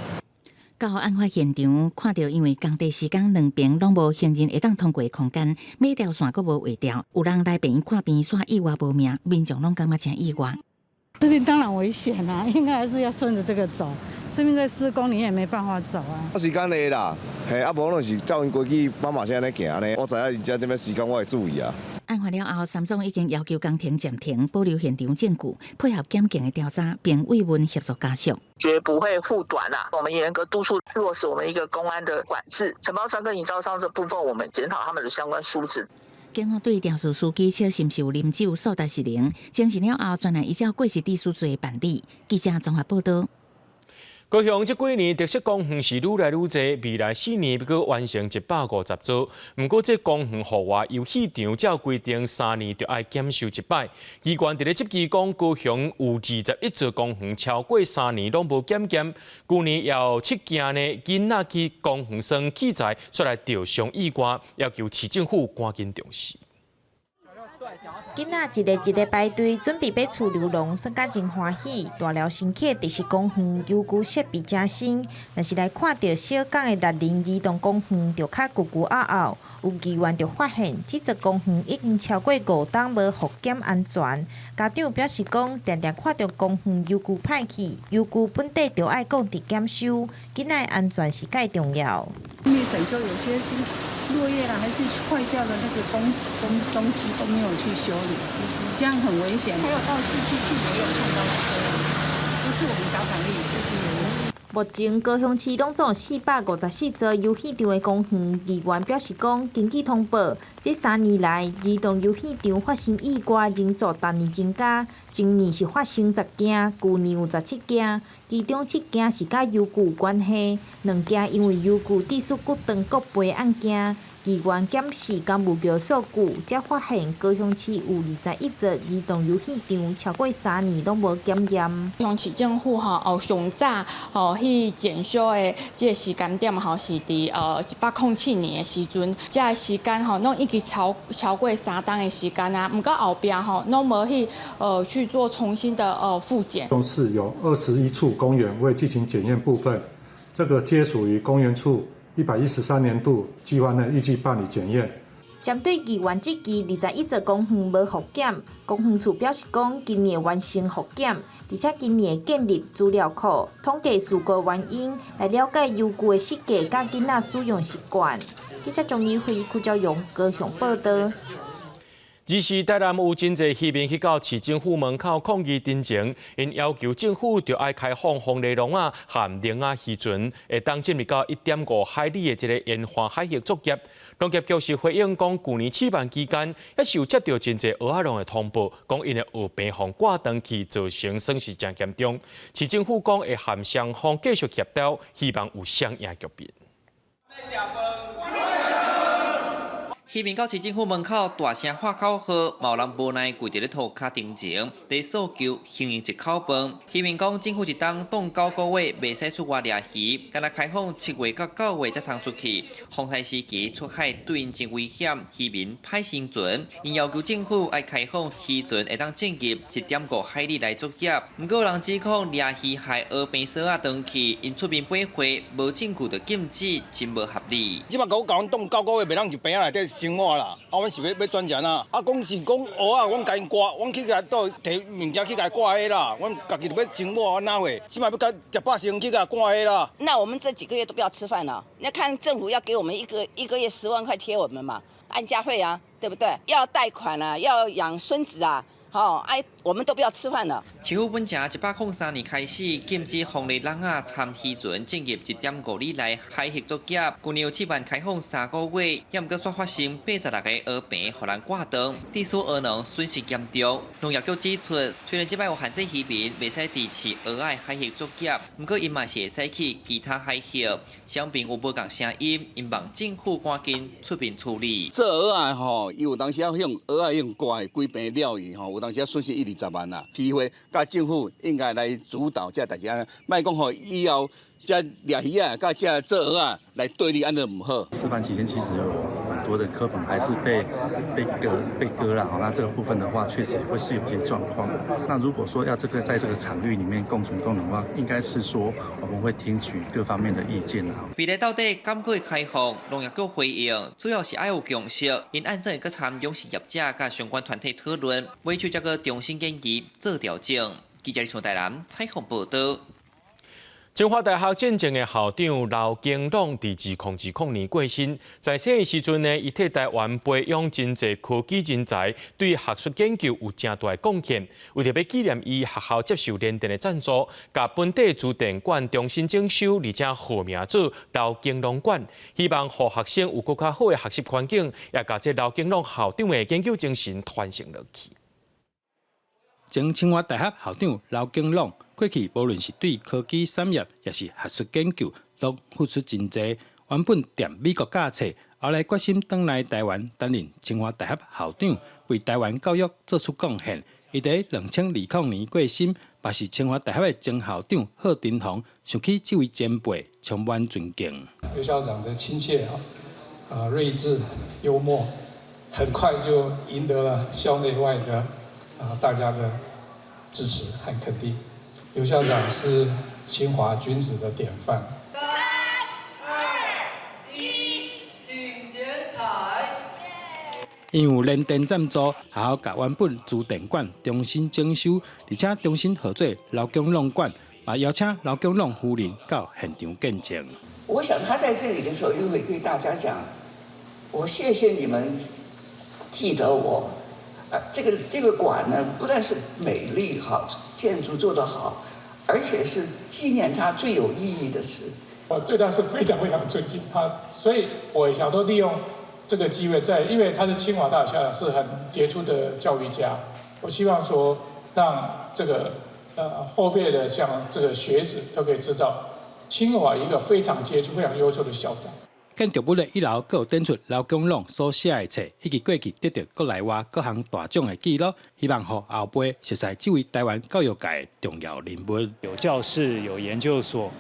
到案發現場，看著因為工地施工兩邊攏無行人會當通過空間，尾條線閣無畫掉，有人來病院看病，煞意外無命，民眾攏感覺誠意外。這邊當然危險啦，應該還是要順著這個走。這邊在施工，你也沒辦法走啊。時間會啦，嘿，啊無攏是照𪜶規矩斑馬線按呢行呢。我知影𪜶遮這欲施工，我會注意啊。案發了後，三總已經要求工程暫停，保留現場證據，配合檢警的調查，並慰問協助家屬。絕不會護短啦，我們嚴格督促落實我們一個公安的管制，承包商跟營造商這部分，我們檢討他們的相關疏職。警方對肇事司機測是毋是有啉酒、數值失靈，證實了後，專案依照過失致死罪辦理。記者綜合報道。高雄這幾年特色公園是愈來愈濟，未來4年欲閣完成150座。毋過這公園戶外遊戲場照規定3年就愛檢修一擺。機關佇咧質疑講，高雄有21座公園超過3年攏無檢驗。舊年有七件呢，囡仔去公園耍器材煞來著傷意外，要求市政府趕緊重視。囡仔一个一个排隊準備欲出溜廊，耍甲真歡喜。大寮新起的特色公園遊具設備誠新，若是來看著小港的獵人兒童公園，就較舊舊漚漚。有議員就發現，這座公園已經超過5冬無復檢安全。家長表示講，定定看著公園遊具歹去，遊具本底就愛固定檢修，囡仔的安全是蓋重要。因為整個有些是落葉啦，還是壞掉的那個東西都沒有去修理，這樣很危險。還有到市區去也有看到這樣，不是我們小港而已，市區也有。目前高雄市攏總有454座遊戲場的公園，議員表示講，根據通報，這3年來兒童遊戲場發生意外人數逐年增加，前年是發生10件，舊年有17件，其中7件是佮遊具有關係，2件因為遊具致使骨斷國賠案件。議員檢視工務局數據，才發現高雄市有21座兒童遊戲場超過3年攏無檢驗。高雄市政府吼，哦上早吼去檢修的這个時間點吼是佇107年的時陣，這个時間吼攏已經超過3冬的時間啊，毋過後壁吼攏無去做重新的復檢。高雄市有21處公園未進行檢驗部分，這個皆屬於公園處113年度計劃內預計辦理檢驗。針對議員質疑21座公園無復檢，公園處表示講，今年完成復檢，而且今年會建立資料庫，統計事故原因，來了解遊具的設計佮囡仔使用習慣。記者鍾怡輝、邱昭勇高雄報道。二是台南有真濟漁民去到市政府門口抗議陳情，𪜶要求政府著愛開放風麗籠仔和鈴仔漁船，會當進入到1.5海里的這个沿岸海域作業。農業局是回應講，舊年試辦期間，抑是有接著真濟蚵仔農的通報，講𪜶的蚵棚予掛斷去，造成損失誠嚴重。市政府講會和雙方繼續協調，希望有雙贏局面。漁民到市政府門口大聲喊口號，嘛有人無奈跪佇咧塗跤頂前，佇訴求興用一口飯。漁民講，政府一冬凍9個月袂使出外掠魚，干焦開放7月到9月才通出去。風颱時期出海對𪜶真危險，漁民歹生存。𪜶要求政府愛開放漁船會當進入1.5海里來作業。毋過有人指控掠魚害蚵棚索仔斷去，𪜶出面買貨無證據就禁止，真無合理。這擺閣共阮凍9個月，袂當入棚仔內底生活啦，啊，阮是欲轉怎啊？啊，講是講蚵仔，阮共𪜶掛，阮去共倒提物件去共掛彼啦，阮家己欲生活，阮哪會？這擺欲共食百姓去共掛彼啦。那我們這幾個月都不要吃飯了？你看政府要給我們一個月10萬塊貼我們嘛，安家費啊，對不對？要貸款啊，要養孫子啊。吼，哎，我們都不要吃飯了。市府本前103年開始禁止風麗籠仔參漁船進入1.5里內海域作業。舊年有試辦開放3個月，也毋過煞發生86個蚵棚予人掛斷，致使蚵農損失嚴重。農業局指出，雖然這擺有限制漁民袂使佇飼蚵仔海域作業，毋過𪜶嘛是會使去其他海域。雙邊有無仝聲音，𪜶望政府趕緊出面處理。做蚵仔吼，伊有當時仔用蚵仔用掛的規棚了去吼，有當時仔損失10-20萬啦。議會佮政府應該來主導這代誌，莫講吼以後這掠魚仔佮這做蚵仔來對立，按呢毋好。示範期間其實有很多的蚵棚還是被割了，那這個部分的話，確實會是有些狀況。那如果說要這個在這個場域裡面共存共榮的話，應該是說我們會聽取各方面的意見啦。未來到底敢會開放？農業局回應，主要是愛有共識，𪜶按怎會閣參養殖業者佮相關團體討論，尾手才閣重新研議做調整。記者從台南採訪報道。清華大學進前的校長劉景朗佇2020年過身，在世的時陣呢，伊替台灣培養真濟科技人才，對學術研究有誠大的貢獻。為著欲紀念伊，學校接受聯電的贊助，共本地資電館重新整修，而且號名做劉景朗館，希望予學生有閣較好的學習環境，也共這劉景朗校長的研究精神傳承落去。前清華大學校長劉景朗過去無論是對科技產業，抑是學術研究，攏付出真濟。原本踮美國教冊，後來決心轉來台灣擔任清華大學校長，為台灣教育做出貢獻。伊佇2020年過身，嘛是清華大學的前校長賀陳鴻想起這位前輩，充滿尊敬。劉校長的親切啊，睿智、幽默，很快就贏得了校內外的大家的支持和肯定。劉校長是清華君子的典範。 3、2、1，請剪彩。因有聯電贊助，學校共原本資電館重新整修，而且重新號做劉景朗館，也邀請劉景朗夫人到現場見證。我想他在這裡的時候，又會對大家講：我謝謝你們記得我。啊，這個館呢，不但是美麗好，建築做得好，而且是紀念他最有意義的事。我對他是非常非常尊敬，他，所以我想說利用這個機會在，因為他是清華大學校長，是很傑出的教育家，我希望說讓這個後輩的像這個學子都可以知道，清華一個非常傑出、非常優秀的校長。建築物的一樓閣有展出劉景朗所寫的冊，以及過去得著國內外各項大獎的記錄，希望予後輩熟悉這位台灣教育界的重要人物。有教室，有研究所、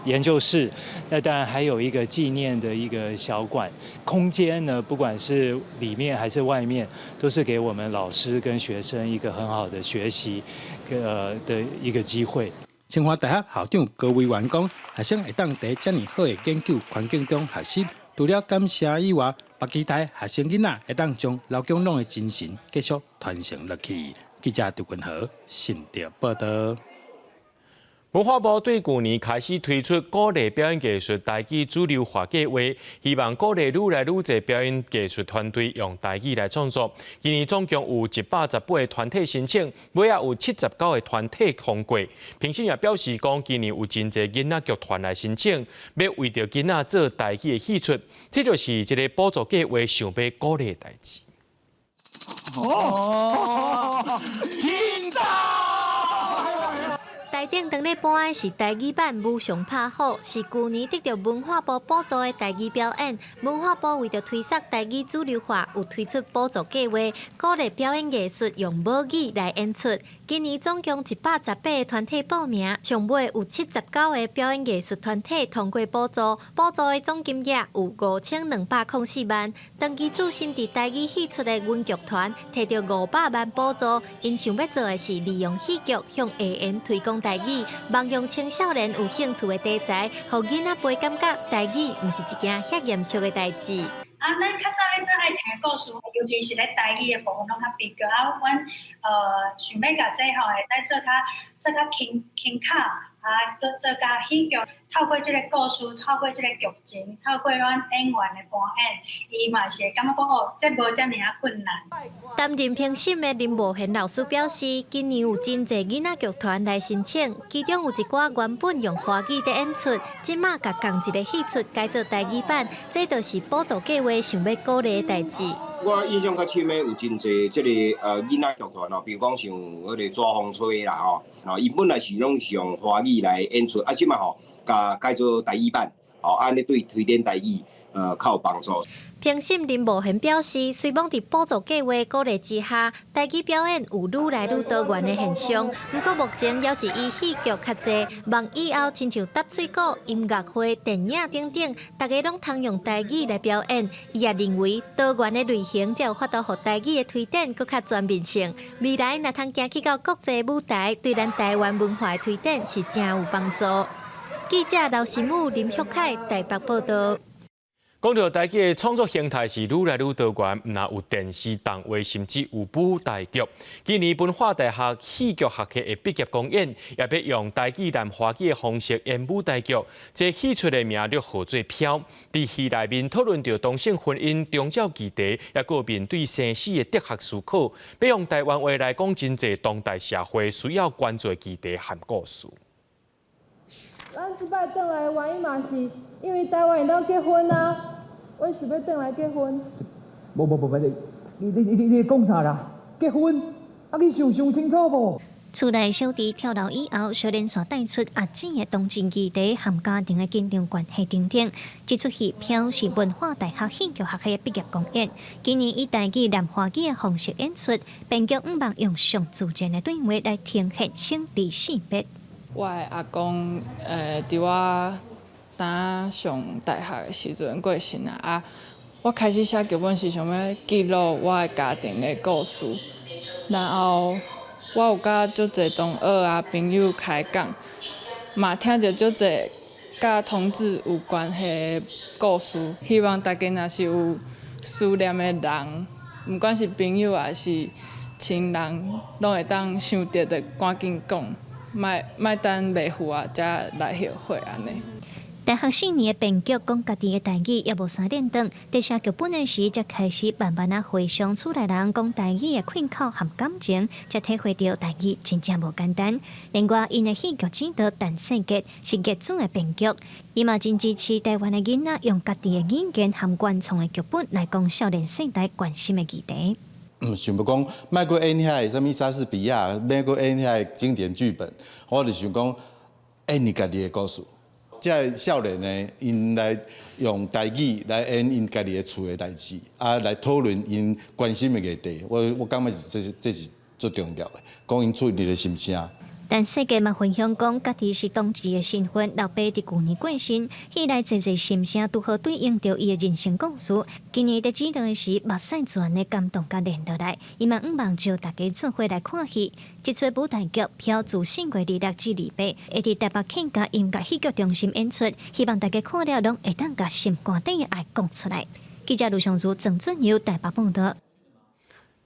研究室，那當然還有一個紀念的一個小館。空間呢，不管是裡面還是外面，都是給我們老師跟學生一個很好的學習的一個機會。清華大學校長高維元講，學生會當佇遮爾好的研究環境中學習，除了感謝以外，嘛期待學生囡仔會當將劉景朗的精神繼續傳承落去。記者張君豪，新竹報導。文化部對舊年開始推出鼓勵表演藝術台語主流化計劃，希望鼓勵愈來愈濟表演藝術團隊用台語來創作。今年總共有118個團體申請，尾仔有79個團體通過。評審也表示講，今年有真濟囡仔劇團來申請，欲為著囡仔做台語的戲出，這就是這個補助計劃想欲鼓勵的代誌。哦，聽到。台頂當咧播的是台語版《無常拍虎》，是舊年得著文化部補助的台語表演。文化部為著推捒台語主流化，有推出補助計劃，鼓勵表演藝術用母語來演出。今年總共118個團體報名，上尾有79個表演藝術團體通過補助，補助的總金額有5204萬。長期注心佇台語戲出的阮劇團，提著500萬補助，𪜶想欲做的是利用戲劇向下緣推廣台語，望讓青少年有興趣的題材，予囡仔輩感覺台語毋是一件遐嚴肅的代誌。啊，咱較早咧做愛情的故事，尤其是咧台語的部分，攏較悲劇。啊，阮想欲共這吼會使做較輕輕巧，啊，閣做較喜劇。透過這個故事，透過這個劇情，透過阮演員的扮演，伊嘛是會感覺講哦，這無遮爾仔困難。擔任評審的林無賢老師表示，今年有真濟囡仔劇團來申請，其中有一寡原本用華語佇演出，這馬共仝一个戲出改做台語版，這就是補助計劃想欲鼓勵的代誌。我印象較深的有真濟這个囡仔劇團哦，比如講像彼个抓風吹啦吼，伊本來是攏是用華語來演出，啊，這馬吼，共改做台語版，吼，按呢對推展台語較有幫助。評審林無賢表示，雖罔佇補助計劃鼓勵之下，台語表演有愈來愈多元的現象。毋過目前猶是以戲劇較濟，望以後親像搭水鼓、音樂會、電影等等，大家攏通用台語來表演。伊也認為多元的類型才有法度予台語的推展閣較全面性。未來若通行去到國際舞台，對咱台灣文化的推展是誠有幫助。記者劉新武、林旭凱台北報導。講著台語的創作形態是愈來愈多元，毋但有電視動畫，甚至有舞台劇。今年文化大學戲劇學系的畢業公演，也欲用台語連華語的方式演舞台劇。這戲出的名就號做飄。佇戲內面討論著同性婚姻、宗教議題，抑閣面對生死的哲學思考，欲用台灣話來講真濟當代社會需要關注的議題和故事。咱這擺轉來的原因嘛是，因為台灣會當結婚啊，阮想欲轉來結婚。無無無無，你你你你講啥啦？結婚？啊，你想想清楚無？厝內小弟跳樓以後，小連續帶出阿姊的同情議題和家庭的緊張關係等等。這齣戲飄是文化大學戲劇學系的畢業公演，今年以台語連華語的方式演出，編劇向望用上自然的對話來呈現生離死別。我的阿公，佇我當上大學的時陣過身啊。啊，我開始寫劇本是想欲記錄我的家庭的故事，然後我有佮足濟同學啊朋友開講，嘛聽著足濟佮同志有關係的故事。希望大家若是有思念的人，毋管是朋友抑是親人，攏會當想著就趕緊講。莫莫等袂赴啊，才來後悔按呢。大學4年的編劇講家己的台語猶無三輪轉，佇寫劇本的時，才開始慢慢仔回想厝內人講台語的困苦和感情，才體會著台語真正無簡單。另外，𪜶的戲劇指導陳世傑是傑出的編劇，伊嘛真支持台灣的囡仔用家己的語言和原創的劇本來講少年世代關心的議題。想欲講，莫閣演遐个啥物莎士比亞，莫閣演遐个經典劇本，我就想講演伊家己的故事。這个少年呢，𪜶來用台語來演𪜶家己的厝的代誌，啊，來討論𪜶關心的議題。我感覺是這是最重要的，講𪜶厝裡的心聲。陳世傑嘛分享講，家己是同志的身份，老爸佇舊年過身，戲內濟濟心聲拄好對應著伊的人生故事。今年佇指導的時，目屎自然的感動共連落來。伊嘛向望招大家做伙來看戲。這齣舞台劇飄自4月26至28，會佇台北客家音樂戲劇中心演出，希望大家看了攏會當共心肝底的愛講出來。記者盧尚如、鄭俊友台北報導。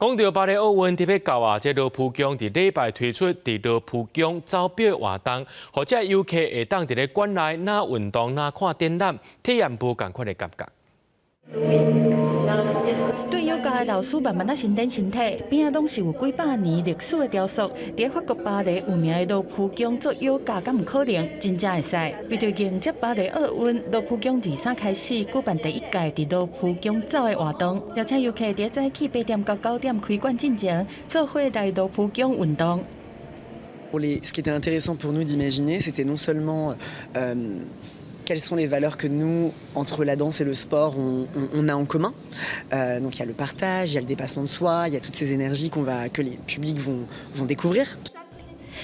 講到巴黎奧運特別到啊，這羅浮宮佇禮拜推出佇羅浮宮走表活動，予這遊客會當佇咧館內若運動若看展覽，體驗無仝款的感覺。對瑜伽的老師慢慢仔伸展身體，邊仔攏是有幾百年歷史的雕塑。佇法國巴黎有名的羅浮宮做瑜伽，敢有可能？真正會使。為著迎接巴黎奧運，羅浮宮23開始舉辦第一屆佇羅浮宮走的活動，邀請遊客佇早起8點到9點開館進前，做伙來羅浮宮運動。 Ce qui était intéressant pour nous d'imaginer, c'était non seulement quelles sont les valeurs que nous, entre la danse et le sport, on a en commun. Donc il y a le partage, il y a le dépassement de soi, il y a toutes ces énergies que les publics vont découvrir.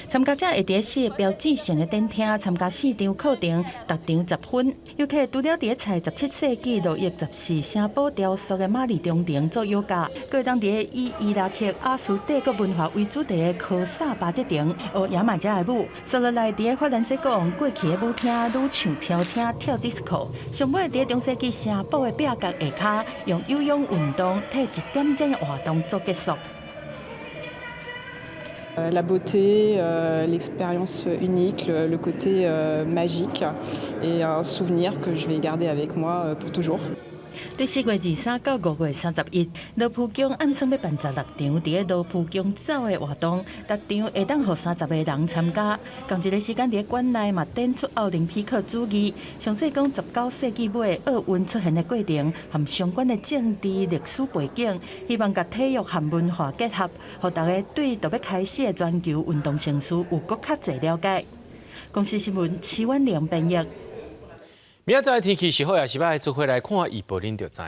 參加者會佇四個標誌性的展廳參加四場課程，逐場10分。遊客除了佇採17世紀路易十四城堡雕塑的瑪麗中庭做瑜伽，閣會當佇以伊拉克阿斯帝國文化為主題的科薩巴德庭學野蠻者的舞。紲落來佇法蘭西國王過去的舞廳女唱跳廳跳迪斯科。上尾佇中世紀城堡的壁角下跤，用有氧運動替一點鐘的活動做結束。 La beauté, l'expérience unique, le côté magique et un souvenir que je vais garder avec moi pour toujours. 對4月23到5月31，羅浮宮按算欲辦16場佇羅浮宮走的活動，逐場會當予30個人參加。仝一个時間佇館內嘛展出奧林匹克主義，詳細講19世紀尾奧運出現的過程和相關的政治歷史背景，希望共體育和文化結合，予大家對就欲開始的全球運動盛事有閣較濟了解。公視新聞徐婉玲編譯。明仔載天氣是好抑是䆀，做伙來看預報，恁就知。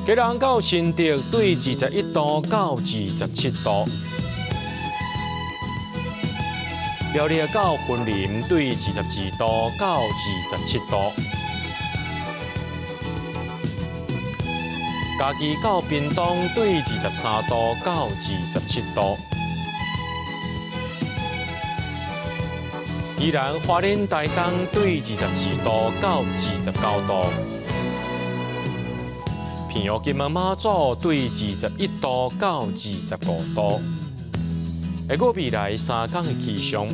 基隆到新竹對21度到27度，苗栗到雲林對22度到27度，嘉義到屏東對23度到27度。宜蘭花蓮台東對22度到29度，澎湖金門馬祖對21度到25度。下個未來3天的氣象。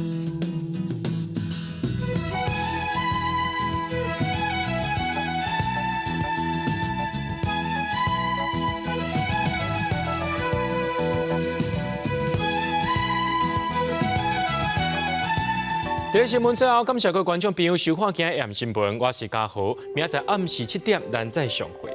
這個新聞最後，感謝各位觀眾朋友收看今日的新聞，我是嘉豪，明仔載暗時7點，咱再相會。